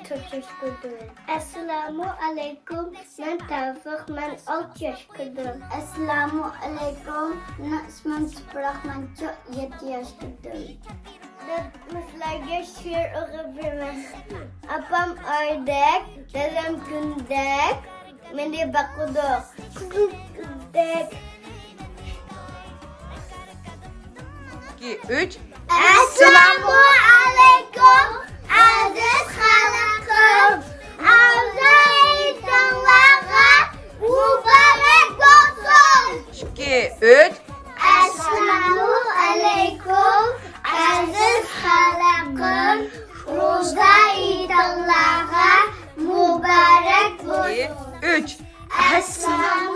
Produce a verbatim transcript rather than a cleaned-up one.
تۆت ياش كىردىم. ئەسسالامۇ ئەلەيكۇم، مەن تەۋپىق، مەن ئالتە ياش كىردىم. ئەسسالامۇ ئەلەيكۇم، مېنىڭ ئىسمىم تۇپراق، مەن يەتتە ياش كىردىم. دادام سىلەرگە شېئىر ئوقۇپ بېرىمەن. ئاپام ئايدەك، دادام كۈندەك، مېنى باقىدۇ قىزىل گۈلدەك. ئىككى، ئۈچ. ئەسسالامۇ ئەلەيكۇم، ئەزىز خەلقىم. روزا ھېيتىڭلارغا مۇبارەك بولسۇن. ئىككى، ئۈچ. ئەسسالامۇ ئەلەيكۇم، ئەزىز خەلقىم. روزا ھېيتىڭلارغا مۇبارەك بولسۇن. ئۈچ. ئەسسالامۇ